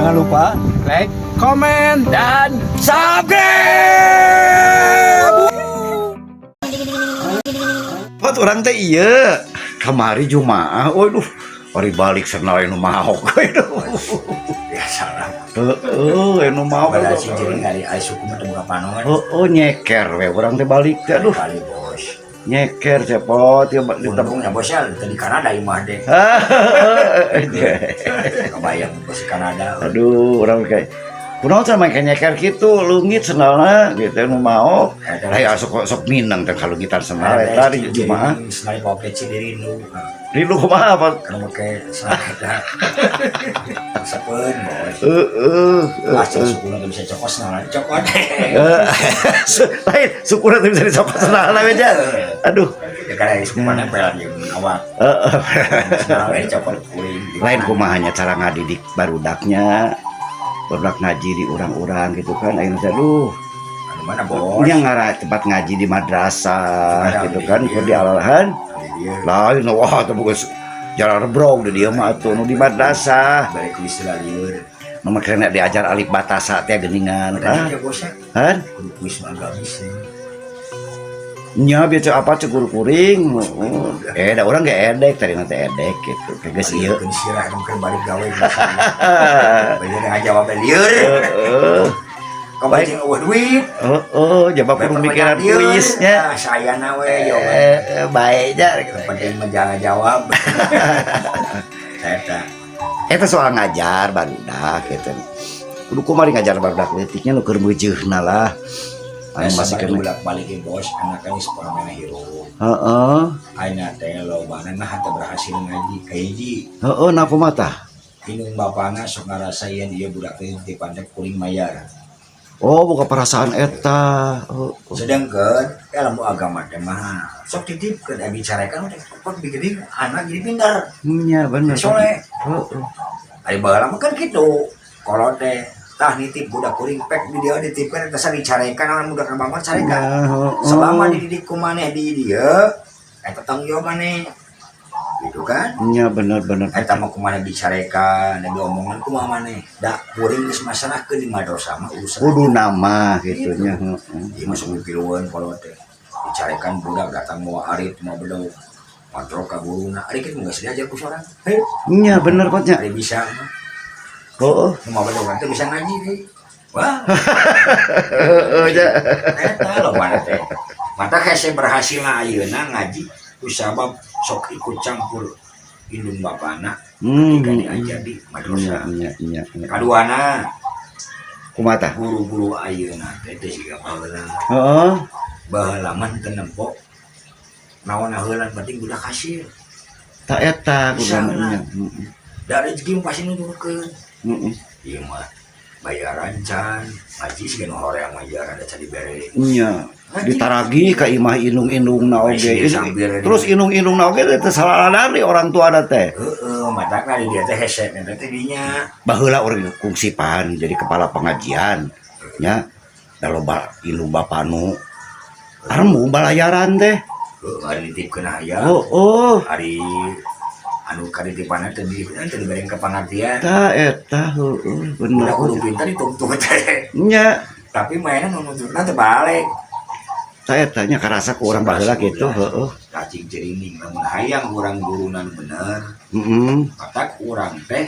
Jangan lupa Like, komen, dan subscribe. Pot urang teh iya kamari Jumaah, waduh, ari balik sendal nu maok, aduh. Biasa lah. Heeh, nu maok. Pada si jadi hari ai suku mah teu boga panon. Heeh, nyeker we urang teh balik teh, aduh. Kali, bos. Nyeker cepot ya di Untungnya bos ya tadi Kanada imah deh. Kebayang bos Kanada. Aduh, urang kayak kunaon cenah main nyeker kitu, leungit sendalna gitu nu maok. Aya sok sok minang teh kalungitan sendal eta di Jumaah. Selain kau kecil diri lu. Rindu kumaha, Pak? Kalau make sendal eta. Sepen, bos. Heeh. Wah, cek suku teu bisa cokot sendal cokot. Lain sukuna teh bisa dicokot sendalna we nya. Aduh. Ya karena suku nempel di awak. Sendal we cokot kuring. Lain kumahanya cara ngadidik barudaknya. Barudak ngaji di urang-urang gitu kan ayeuna teh, aduh. Anu mana, bos? Nya ngara tempat ngaji di madrasah Ada gitu di kan dieu. Keur di alalahan. Di dieu. Lain, wah, teh bukan jalan rebrog di dieu mah atuh nu di madrasah. Balik ku istilah lieur. Nu mah kena diajar alif batasa teh geuningan. Ada ah dia, bos ya. Kan. Kudu kuis mah agamis sih. Nya biasa apa cek guru kuring. Eh, da urang ge edek tadi mah teh edek gitu. Kayak geus ieu. Keun sirah mungkin balik gawe. Balik ngajawab lieur. Heeh. Kau Baik. jeung eueuh duit. Heeh, jawab pemikiran kuisnya. Ah, saya na we jawab. Eh, baik nya. Penting mah jangan jawab. Eta. Eta soal ngajar barudak gitu. Kudu kumaha ngajar barudak leutiknya nu keur meujeuhna lah. Anu masih kena. Bolak balik bos, anak kan geus pernah hirup. Heeh. Ayeuna teh lobana nah teu berhasil ngaji kahiji. Heeh, nah kumaha tah? Indung bapana sok ngarasa yen ieu budak teh titipan teh kuring mayar. Oh, buka perasaan eta. Oh. Sedangkan ilmu agama teh mah sok titipkeun abi carekan teh kok bikin anak jadi pintar. Nya bener. Soleh. Heeh. Ari baheula mah kan kitu. Kolot teh tah nitip budak kuring pek di dia dititipkeun eta dicarekan anak budak mah carekan. Nah, heeh. Selama dididik ku maneh di dieu eta tanggung jawab maneh. Gitu kan? Nya bener bener. Eta mah kumaha dicarekan, da diomongan kumaha maneh. Da kuring geus masrahkeun di madrasah mah urusan. Kudu nama gitu nya. Heeh. Ieu mah sok pilueun kolot teh. Dicarekan budak datang mawa arit, mawa bedog. Kontrol ka guruna. Ari kitu geus diajar ku sorang. Heuh. Nya bener kot nya. Ari bisa mah. Heeh. Nu mawa bedog teh bisa ngaji deui. Wah, Heeh nya. Eta loba teh. Mata hese berhasil ayeuna ngaji ku sabab sok ikut campur indung bapana ketika diajar di Nya madrasah. Nya nya nya. Kaduana, Kumaha tah? Guru-guru ayeuna teh teh siga baheula. Heeh. Baheula mah teu nempo naon heula, penting budak hasil. Ta eta kudu Bisa nya. lah. Da rezeki mah pasti nuturkeun. Heeh. Ieu mah bayaran can ngaji siga nu hoream bayaran da can dibere. Nya. Ditaragi ka imah indung-indungna oge. Sambil- Terus indung-indungna oge teh salah dari orang tua da teh. Heeh, matakna di dia teh hese eta teh dinya. Baheula urang kungsipan jadi kepala pengajian nya, da loba indung bapa nu aremu balayaran teh. Heuh, ari nitipkeun aya. Oh. Ari anu kaditipanna teh di teh dibere ka pangartian. Ta eta, heueuh, bener. Budak kudu pintar dituntut teh. Nya. Tapi mainan nu nuntutna teh balik. Ta eta nya karasa ku urang baheula gitu, heueuh. Cacing cirining lamun hayang urang guruna nu bener, matak urang teh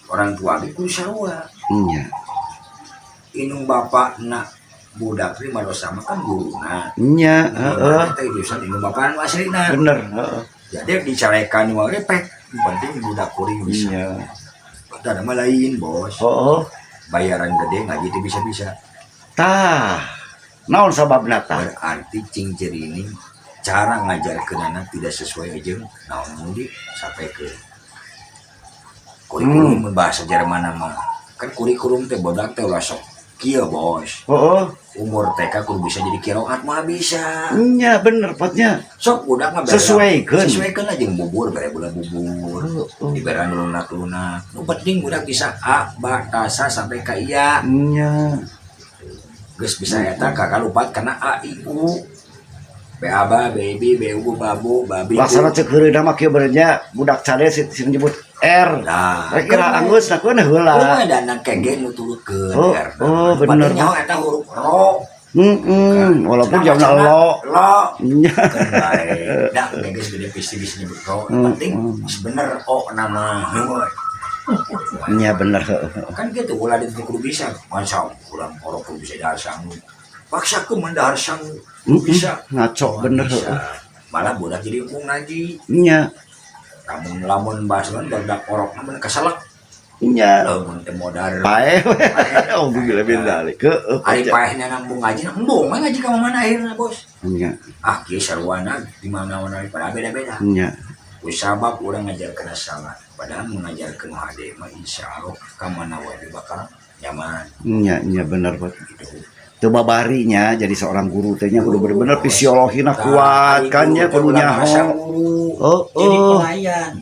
orang tua ge kudu sarua. Nya. Indung bapak nak budak teh madrasah mah kan guruna. Nya, heeh. Teh jurusan indung bapak nu aslina. Bener, heeh. Jadi dicarekan mah ge pek, penting budak kuring bisa. Nya. Da mah lain, bos. Heeh. Bayaran gede ngaji teh bisa-bisa. Tah. Naon sababna tah? Berarti cing cirining cara ngajarkeunana tidak sesuai jeung naon nu di sampai ke kurikulum. Bahasa Jerman mah kan kurikulum teh bodak teh ulah sok kieu, bos. Umur TK kudu bisa jadi kiroat mah bisa. Nya bener potnya. Sok budak mah Sesuaikeun. Sesuaikeun lah jeung bubur, bere bulan bubur, dibere lunak-lunak, nu penting budak bisa a ba ta sa sampai ka iya. Nya. Geus bisa eta kakak lupat kana a i u b a ba b b b u b babu babi. Laksana cek heureuna mah kieu bener nya, budak cade si nyebut R. Nah, Rek kira anggus nakeun heula. Kumaha dan kege nu turutkeun Oh, R. oh, bener. Padahal nyaho eta huruf ro. Walaupun jauhna lo. Lo. Nya. Kan bae. Da geus gede pasti bisa nyebut ro. Penting bener o nama. Nya bener heuh. Kan gitu ulah ditu kudu bisa. Masa urang orok kudu bisa dahar sangu. Paksakeun mun dahar sangu. Bisa. Ngaco bener Bisa. heuh. Malah budak jadi embung ngaji. Nya. Lamun lamun bahasa budak orok mah keselak. Nya. Lamun teu modar. Paeh. Oh, gila bin dalik. Heuh. Ari paehna nambung ngaji, embung we ngaji ka mana akhirna, Bos. Nya. Ah, kieu sarwana di mana-mana pada beda-beda. Nya. Ku sabab urang ngajarkeun salah, padahal mengajarkeun hade mah insyaallah ka mana wae bakal nyaman Nya, nya bener Pak. gitu. Teu babarinya jadi seorang guru teh nya kudu bener-bener fisiologina kuat kan nya kudu nyaho. Oh, Jadi oh. pelayan.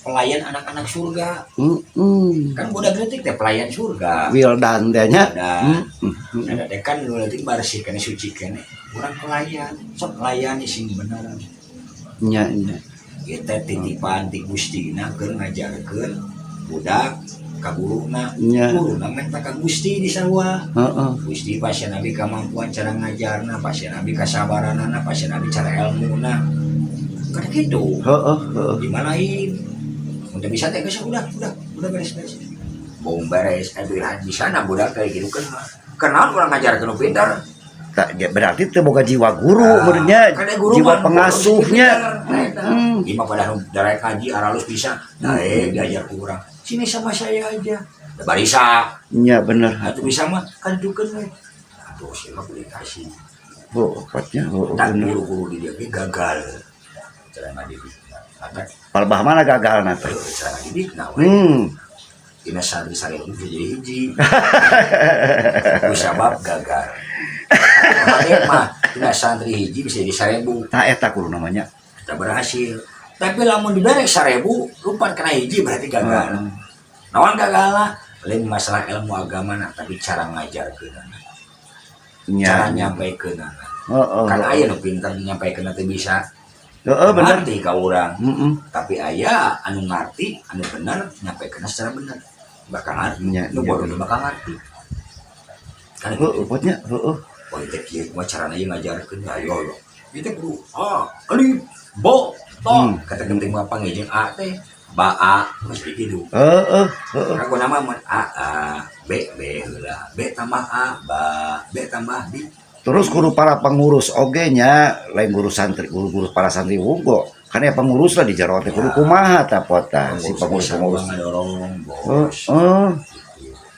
Pelayan anak-anak surga. Heeh. Kan budak leutik teh pelayan surga. Wildan teh nya. Wildan. Heeh. Ada teh kan nu leutik bersih keneh suci keneh. Urang pelayan, sok layani sing bener. Nya, nya. Kita titipan ti Gustina keur ngajarkeun budak ka guruna. Nya. Guruna menta ka Gusti di sarua. Heeh. Gusti pasien abi kemampuan cara ngajarna, pasien abi kasabaranana, pasien abi cara ilmuna. Kan gitu. Heeh, heeh. Di lain. Udah bisa teh geus udah beres beres. Bong beres, aduh di sana budak kayak gitu kan mah. Kenal urang ngajarkeun nu pintar. Tak, ya, berarti teu boga jiwa guru Ah, meureunnya, kan guru jiwa mah pengasuhnya. pintar. Nah, eta. Ieu mah pada nu darek ngaji aralus bisa. Nah, diajar ku urang. Sini sama saya aja. Da barisa. Nya bener. Atuh bisa mah kan dukeun we. Atuh sih mah kudu dikasih. Oh, opatnya, oh, Tak bener. guru-guru di dia ge gagal. Cara ngadidik. Kata Palbah mana gagal na teh? cara ngadidik nah we. Dina santri sarebu bisa jadi hiji. Ku sabab gagal. Hade mah dina santri hiji bisa jadi 1000. Tah eta kudu namanya. Kita berhasil. Tapi lamun dibere 1000, lupa kena hiji berarti gagal. Naon gagal lah? Lain masalah ilmu agama nah, tapi cara ngajarkeun. Nya. Cara nyampaikeun. Heeh. Kan aya nu pinter nyampaikeun teh bisa. Heeh, bener. Ngerti ka urang. Heeh. Tapi aya anu ngarti, anu bener nyampaikeun secara bener. Bakal ngarti. Nya, Nu nya, bodoh bener. bakal ngarti. Kan Heeh, opatnya, heeh. Oh, itu kieu kumaha carana ieu ngajarkeun ayo ayo. Itu kudu A, alif, ba, ta. Kata penting mah pangejeng A teh ba A mesti gitu. Heeh, heeh. Karena gua nama mun A A B B heula. B tambah A ba, B tambah B. Terus kudu para pengurus oge nya, lain guru santri, guru-guru para santri wungkul. Kan ya pengurus lah di jero teh kudu Ya. kumaha tah pota si pengurus-pengurus. ngadorong bos. Heeh.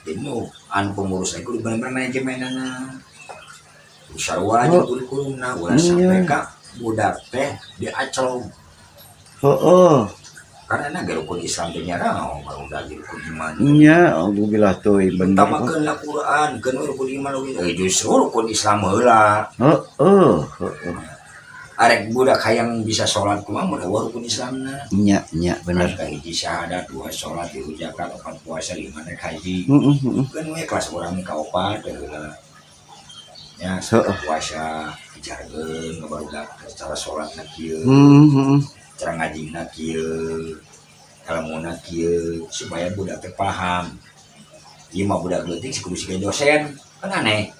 Jadi nu anu pengurus kudu bener-bener manajemenana. Sarua aja Oh. kurikulumna ulah Iya. sampai ka budak teh diaclong. Heeh. Karena ge rukun Islam teh nyarao udah ge rukun iman. Nya, alhamdulillah teuing bener. Utamakeun lah Quran, keun we rukun iman oge. Justru rukun Islam heula. Heeh, heeh. Arek budak hayang bisa salat kumaha mun euweuh rukun Islamna. Nya, nya bener. Kan hiji syahadat, dua salat, tilu zakat, opat puasa, lima naik haji. Heeh, heeh. Keun we kelas urang ka opat teh heula. Ya, puasa dijarkeun ka barudak cara salatna kieu, Heeh, heeh. cara ngajina kieu, ilmuna kieu supaya budak teh paham. Ieu mah budak leutik kudu siga dosen, kan aneh.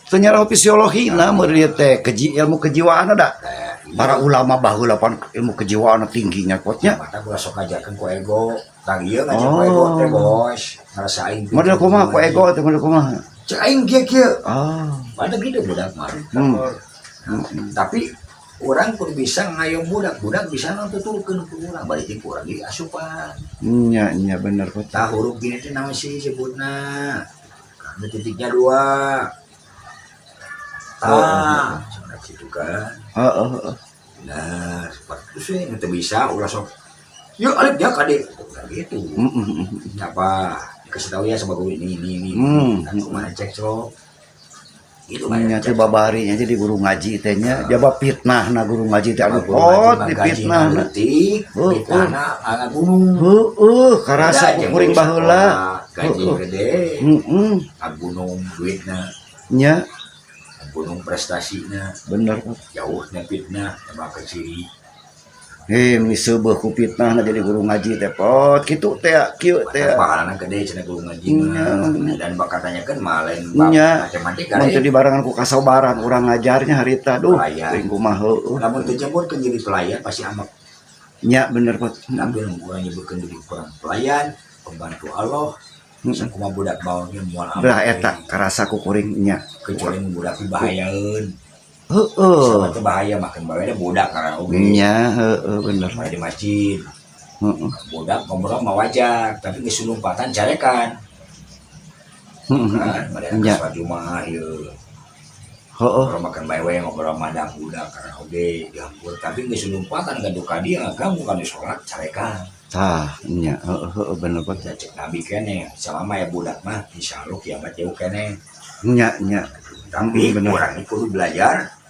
Teu nyaraho fisiologi nah meureun ieu teh keji ilmu kejiwaan ada. Nah, Para ulama baheula pan ilmu kejiwaan tingginya potnya. Mata gua sok ngajarkeun ku ego. Tang ieu ngajar ku ego teh bos, ngerasain. Model kumaha ku ego teh model kumaha? Cek aing kieu kieu. Ah. Pada gitu budak mah. Tapi orang kudu bisa ngayom budak, budak bisa nuturkeun ku urang, balik ku urang di asupan. Nya, nya bener pot. Tah huruf gini teh naon sih sebutna? Karena titiknya dua. Tah, cenah kitu kan. Heeh, heeh. Nah, seperti itu sih, teu bisa ulah sok. Yuk, alif ya kade. Bukan gitu. Heeh. Apa? Dikasih tahu ya sama guru ini. Kan kumaha cek sok. Gitu kan. Nya teh babari nya jadi guru ngaji teh nya jaba fitnah na guru ngaji teh aduh pot di fitnah na. Leutik, fitnahna angga gunung. Heeh, karasa Udah, ku kuring jeung baheula. Gaji Heeh. gede, Heeh. gunung duitna, Nya gunung prestasina, bener pot. jauhna fitnah, tambah ke ciri. Hei, meni seubeuh ku fitnah jadi guru ngaji teh, Pot. Kitu teh, kieu teh. Pahalana gede cenah guru ngaji mah. Dan bakal tanyakeun mah lain bab matematika. Mun teu dibarengan ku kasabaran urang ngajarnya harita, duh, Pelayan. Teuing kumaha heueuh. Lamun teu nyebutkeun jadi pelayan pasti amak. Nya, bener, Pot. Tapi lamun urang nyebutkeun jadi kurang pelayan, pembantu Allah, sakumaha budak bawa ge moal amak. Belah eta karasa ku kuring nya. Kecuali mun budak bahayaeun. Heeh. Sama teh bahaya makan bae budak karena oge. Nya, heeh, bener. Bae di masjid. Budak ngobrol mah wajar, tapi geus lompatan carekan. Kan pada sholat Jumat ieu. Ngobrol makan bae we ngobrol madang budak karena oge dihampur, tapi geus lompatan gaduh ka dia ganggu kana sholat carekan. Tah, nya, heeh heeh bener, Pot. Bisa cek Nabi kene, selama ya budak mah insyaallah kiamat jauh kene. Nya nya. Tapi Bener. urang ini kudu belajar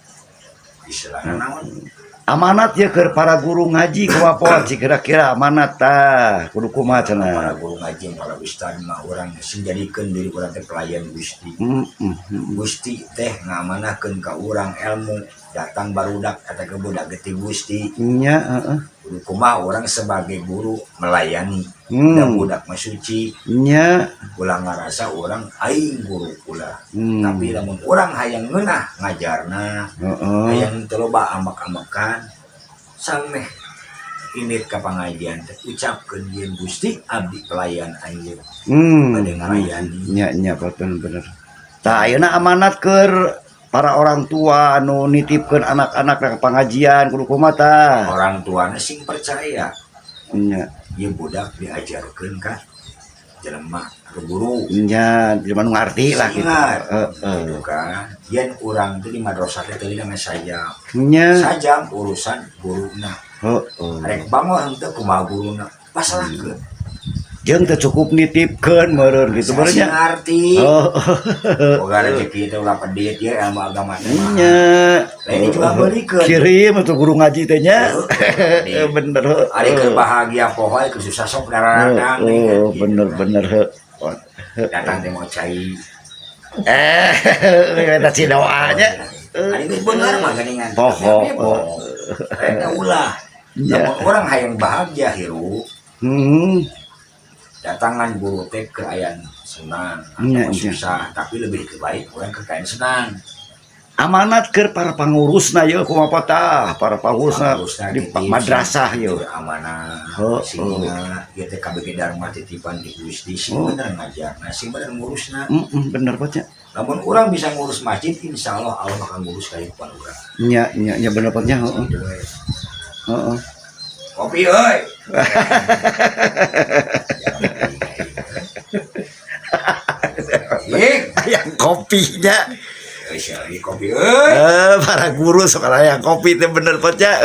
istilahnya naon? Amanat ya ke para guru ngaji kumaha, Pot, sih kira-kira amanat tah kudu kumaha Para cenah? Guru ngaji, para ustad mah urang sing jadikeun diri urang teh pelayan Gusti. Gusti teh ngamanahkeun ka urang ilmu, datang barudak kata ke budak getih Gusti. Nya, heeh. Kudu kumaha urang sebagai guru melayani dan budak mah suci, ulah ngarasa urang aing guru ulah, tapi lamun urang hayang ngeunah ngajarna, hayang teu loba ambek-ambekan, sameh indit ka pangajian teh ucapkeun, "Yen Gusti, abdi pelayan anjeun bade ngalayani." Nya nya, Pot, bener bener. Tah, ayeuna amanat keur para orang tua anu nitipkeun anak-anak ke pengajian kudu kumaha tah? Orang tuana sing percaya ieu budak diajarkeun ka jelema atau guru. Nya, jelema nu ngarti lah gitu. Ingat, Heeh. gitu kan. Yen urang teh di madrasah teh teu dengan sajam. Sajam urusan guruna. Rek bangor henteu kumaha guruna, pasalahkeun. Jeung teu cukup nitipkeun meureun gitu Saya meureun nya. Ngarti. Oh. Boga rezeki teh ulah pedit ieu ilmu agama teh mah. Nya. Lain dijual belikeun. Kirim atuh guru ngaji teh nya. Heeh. Bener. Ari keur bahagia poho, keur susah sok daratang. Oh, bener bener heuh. Datang teh mau cai. Eh, eta si doanya. Ari geus beungar mah geuningan. Poho. Tapi poho. Eta ulah. Lamun urang hayang bahagia hirup, datangan guru teh ke ayan senang atau susah, tapi lebih baik urang ke kain senang. Amanat ke para pengurusna yeuh kumaha tah? Para pengurusna Pangurusna di titip, madrasah yeuh. titip amanah, singina ieu teh KBG Dharma titipan di Gusti, sing bener ngajarna, sing bener ngurusna. Bener Pot nya. Lamun urang bisa ngurus masjid, insya Allah Allah akan ngurus kehidupan urang. Nya nya nya, bener, Pot nya, heeh. Gitu we. Heeh. Kopi euy. Ih, Yang kopinya. euy, kopi euy. Eh, para guru sok yang kopi teh, bener, Pot nya.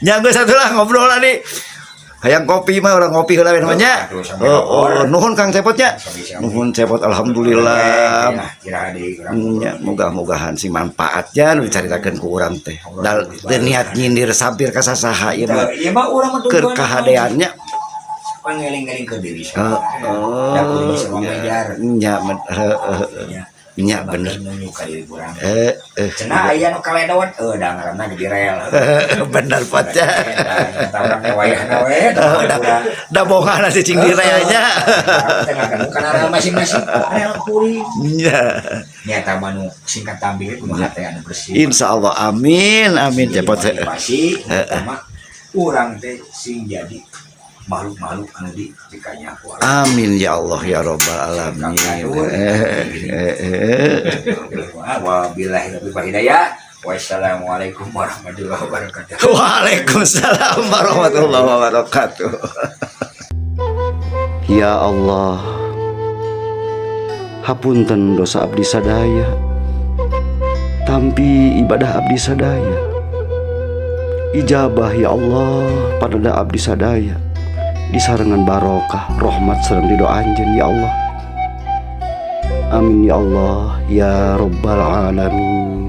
Nya, geus atuh lah ngobrol lah nih. Hayang kopi mah urang ngopi heula we namanya. Oh, oh, nuhun Kang Cepot nya. Nuhun Cepot, alhamdulillah. Kira di urang. Nya, moga-mogahan si manfaatnya nu dicaritakeun ku urang teh. Dal teu niat nyindir sampir ka sasaha ieu mah. Ieu mah urang mah Keur kahadeannya. Pangeling-eling ke diri. Heeh. Da kudu bisa ngajar. Nya, heeh. Nya, bener. Nunjuk ka diri urang. Eh eh. Cenah aya nu kaledot, eh da ngaranna di rel. Bener, Pot nya. Eta urang teh wayahna we. Da bongan si cing nya. Tengah kana rel masing-masing rel kuring. Nya. Nyata mah nu singkat tampil kudu hate anu bersih. Insya Allah, amin amin, Cepot. Motivasi utama urang teh sing jadi makhluk-makhluk anu di dikanya ku Allah. Amin ya Allah ya robbal alamin. Eh, eh, eh. Wabillahi taufiq wal hidayah. Wassalamualaikum warahmatullahi wabarakatuh. Waalaikumsalam warahmatullahi wabarakatuh. Ya Allah, hapunten dosa abdi sadaya. Tampi ibadah abdi sadaya. Ijabah ya Allah pada abdi sadaya. Disarengan barokah, rahmat sareng ridho anjeun ya Allah. Amin ya Allah ya rabbal alamin.